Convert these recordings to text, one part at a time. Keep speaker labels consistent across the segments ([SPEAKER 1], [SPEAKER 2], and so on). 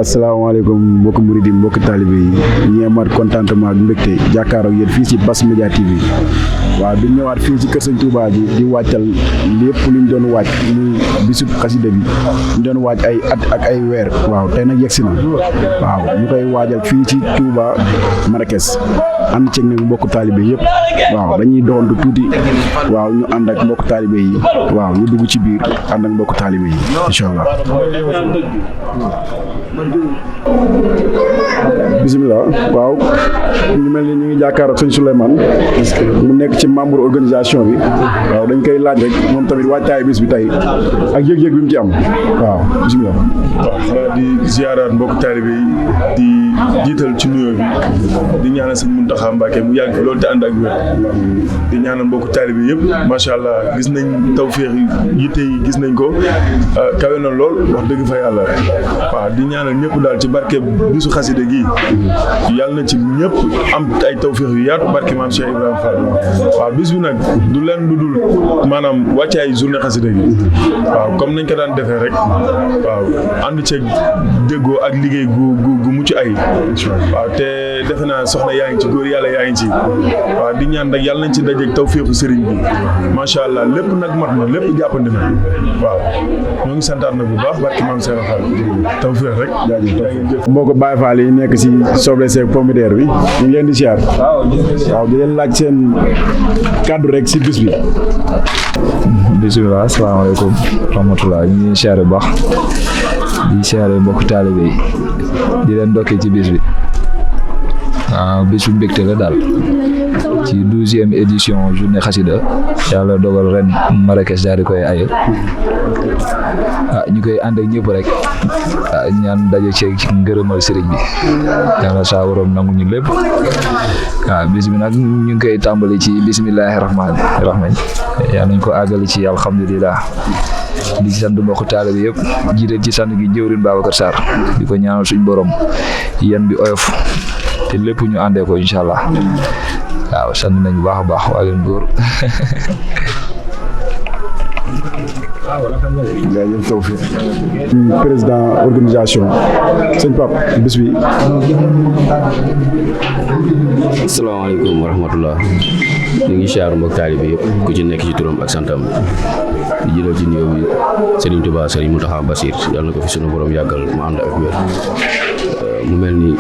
[SPEAKER 1] asalaamaaleykum mbokki murid yi mbokki taalibe yi ñu amaat contentement ak mbégte jàkkaaroo yéen fii ci Bass Media TV waaw di ñëwaat fii ci kër Sëñ Touba ji di wàccal lépp luñ doon wàcc muy bisub xasida bi ñu doon wàcc ay at ak ay weer waaw tey nag yegsi na waaw ñu koy waajal fii ci Touba Marrakech ànd ceeg nag mbokk taalibe yëpp waaw dañuy doxantu tuuti waaw ñu ànd ak mbokk taalibe yi waaw ñu dugg ci biir ànd ak mbokk taalibe yi incha allah. bisimilah waaw ñu mel ni ñu ngi jàkkaarloog sëñ Souleymane mu nekk ci membre organisation bi waaw dañ koy laaj rek moom tamit waajtaay bis bi tey ak yëg-yëg bi mu ci am waaw bisimilah.
[SPEAKER 2] waaw di ziaraat mbokk taalibe yi di jiital ci nuyoo bi di ñaanal sëñ Mountakha Mbacké mu yàgg loolu te ànd ak wér di ñaanal mbokk taalibe yëpp macha allah gis nañ tawféex yi yitte yi gis nañ ko kawe na lool wax dëgg fa yàlla waaw di ñaanal ñëpp daal ci barke bisu xasida gi yàlla na ci ñëpp am ay tawféex yu yaatu barke maam Cheikh Ibrahima Fall waaw bis bi nag du leen lu dul maanaam wàcce ay journée xasida gi waaw comme nañ ko daan defee rek waaw ànd ceeg déggoo ak liggéey gu mucc ay waaw te defe naa soxna yaa ngi ci góor yàlla yaa ngi ci waaw di ñaan nag yàlla nañ ci dajeeg tawféexu sëriñ bi macha allah lépp nag mat na lépp jàppandi na waaw ñoo ngi santaat na bu baax barke maam Cheikh Fall tawféex rek jaajëf
[SPEAKER 1] mbokk Baye Fall yi nekk ci soble seeg pomme de terre bi ñu ngi leen di siyaar waaw di leen laaj seen kàddu rek ci bis bi.
[SPEAKER 3] bisimilah asalaamaaleykum rahmatulah ñu ngi siyaare bu baax di siyaare mbokk taalibe yi di leen ndokkee ci bis bi waaw bis bu mbégte la daal ci 12e édition journée xasida yàlla dogal ren Marrakech daal di koy aye ñu koy ànd ak ñëpp rek ñaan daje ci ngërëmal sëriñ bi yàlla saa waroon nangu ñu lépp waaw bis bi nag ñu ngi koy tàmbali ci bismillahi rahmaani rahim yàlla nañ ko àggali ci alhamdulilah di sant mbokk taalibe bi yëpp jiite ci sant gi jëwrin Babacar Sarr di ko ñaanal suñ borom yan bi oyof te lépp ñu àndee ko incha allah waaw sant nañ bu baax a baax waa leen góor
[SPEAKER 1] jaajëf tawfiq président organisation sëñ Pape bis bi.
[SPEAKER 4] asalaamaaleykum wa rahmatullah ñu ngi siyaar mbokk taalibe yëpp ku ci nekk ci turam ak santam di jëlal ci nuyoo bi Serigne Touba Serigne Mountakha Bassir yàlla na ko fi sunu borom yàggal mu ànd ak wér mu mel ni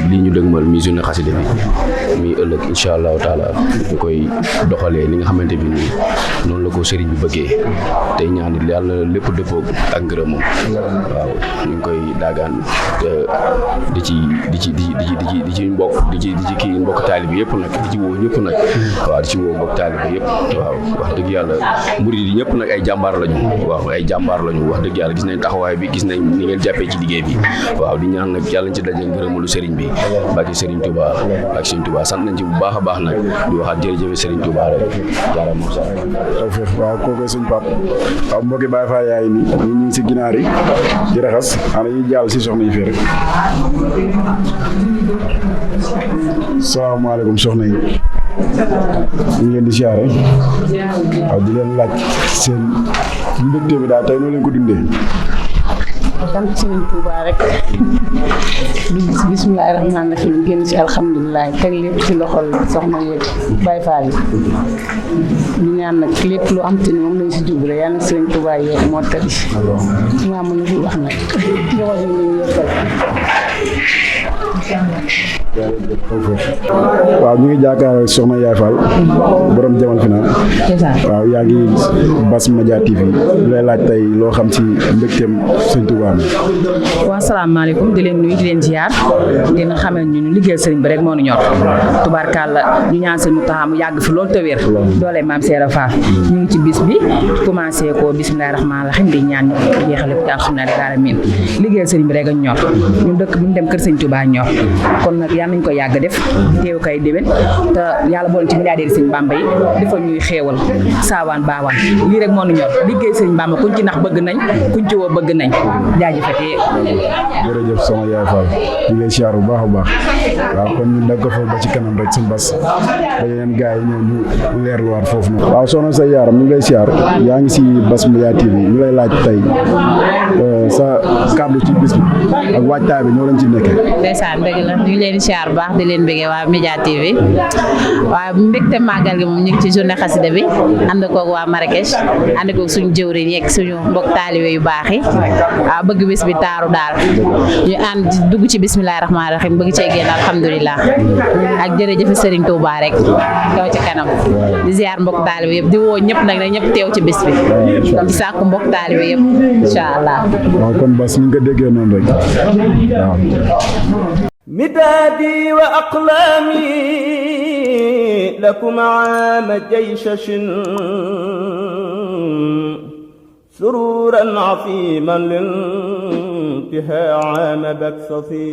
[SPEAKER 4] lii ñu dëgmal mi journée xasida bi muy ëllëg incha allahu taala ñu koy doxalee li nga xamante bi nii noonu la ko sëriñ bi bëggee tey ñaan yàlla lépp dëppoo ak ngërëmam waaw ñu ngi koy daagaan di ci mbokk di ci kii mbokk taalibe yëpp nag di ci woo ñëpp nag waaw di ci woo mbokk taalibe yëpp waaw wax dëgg yàlla murid yi ñëpp nag ay jàmbaar lañu waaw ay jàmbaar lañu wax dëgg yàlla gis nañ taxawaay bi gis nañ ni ngeen jàppee ci liggéey bi waaw di ñaan nag yàlla ci daje ngërëmalu sëriñ bi barke sëriñ Touba ak sëriñ Touba sant nañ ci bu baax a baax nag di waxaat jërëjëf sëriñ Touba rek jaara moom sax
[SPEAKER 1] tawfeex waaw kooku sëñ Pape waaw mbokki Baye Fall yaay ni ñu ngi si ginaar yi di raxas xanaa ñuy jàll si soxna yi fii rek salaamaaleykum soxna yi ñu ngi leen di siyaare waaw di leen laaj seen mbégte bi daal tey noo leen ko dundee.
[SPEAKER 5] sant Sëriñ Tuubaa rek dugg ci bismillaahi rahmaani rahiim génn ci alhamdulilah teg lépp ci loxol soxna yeeg Baye Fall yi ñu ñaan nag lépp lu am te ni moom lañ si jublu yàlla na Sëriñ Tuubaa yeeg moo tali maa mën a wax nag joxoon ñu yëppal
[SPEAKER 1] waaw ñu ngi jàkkaarloo soxna Yaay Fall borom Jamal Final waaw yaa ngi Bass Media TV ñu lay laaj tey loo xam ci mbégteem Sëñ Tuubaa mi.
[SPEAKER 5] waaw salaamaaleykum di leen nuyu di leen ziar dina xamal ñu liggéeyal sëriñ bi rek moo ñu ñor tubaarkàlla ñu ñaan sëñ Mountakha mu yàgg fi loolu te wér doole maam Seera Fall ñu ngi ci bis bi commencé ko bismillaahi rahmaani rahiim di ñaan ñu jeexale ko ci alhamdulilah rabbil aalamiin liggéeyal sëriñ bi rek a ñor ñu dëkk bu ñu dem kër Sëñ Tuubaa ñor kon nag
[SPEAKER 6] yal nañu ko yàgg def teew kay déwén te yàlla boole ci milliardaire sëñ Bamba yi defal ñuy xéewal saawaan baawaan lii rek moo nu ñor liggéey sëñ Bamba kuñ ci nax bëgg nañ kuñ ci woo bëgg nañ jaajëfatee.
[SPEAKER 1] jërëjëf sama yaay Fall ñu lay siyaar bu baax a baax waaw kon ñu dagg ko foofu ba ci kanam rek suñu bas ba yeneen gars yi ñëw ñu leerluwaat foofu noonu. waaw soxna say yaaram ñu ngi lay siyaar yaa ngi si Bass Media TV ñu lay laaj tey sa kàddu ci bis bi ak waajtaay bi ñoo leen ci nekkee.
[SPEAKER 7] ndeysaan dëgg la ñu ngi leen di siyaar bu baax di leen bëggee waa Media TV waaw mbégte màggal gi moom ñu ngi ci journée xasida bi ànd koog waa Marrakech ànd koog suñu jëwriñ yeeg suñu mbokk taalibe yu baax yi waaw bëgg bis bi taaru daal ñu ànd dugg ci bismillahi rahmaani rahim bëgg cee génn alhamdulilah ak jërëjëf Serigne Touba rek kaw ci kanam di ziar mbokk taalibe yëpp di woo ñëpp nag ne ñëpp teew ci bis bi di sàkku mbokk taalibe yëpp incha allah.
[SPEAKER 1] waaw kon Bass ni nga ko déggee noonu rek waaw.
[SPEAKER 8] مدادي وأقلامي لكم عام جيشش سرورا عظيما لانتهاء عام بكسفي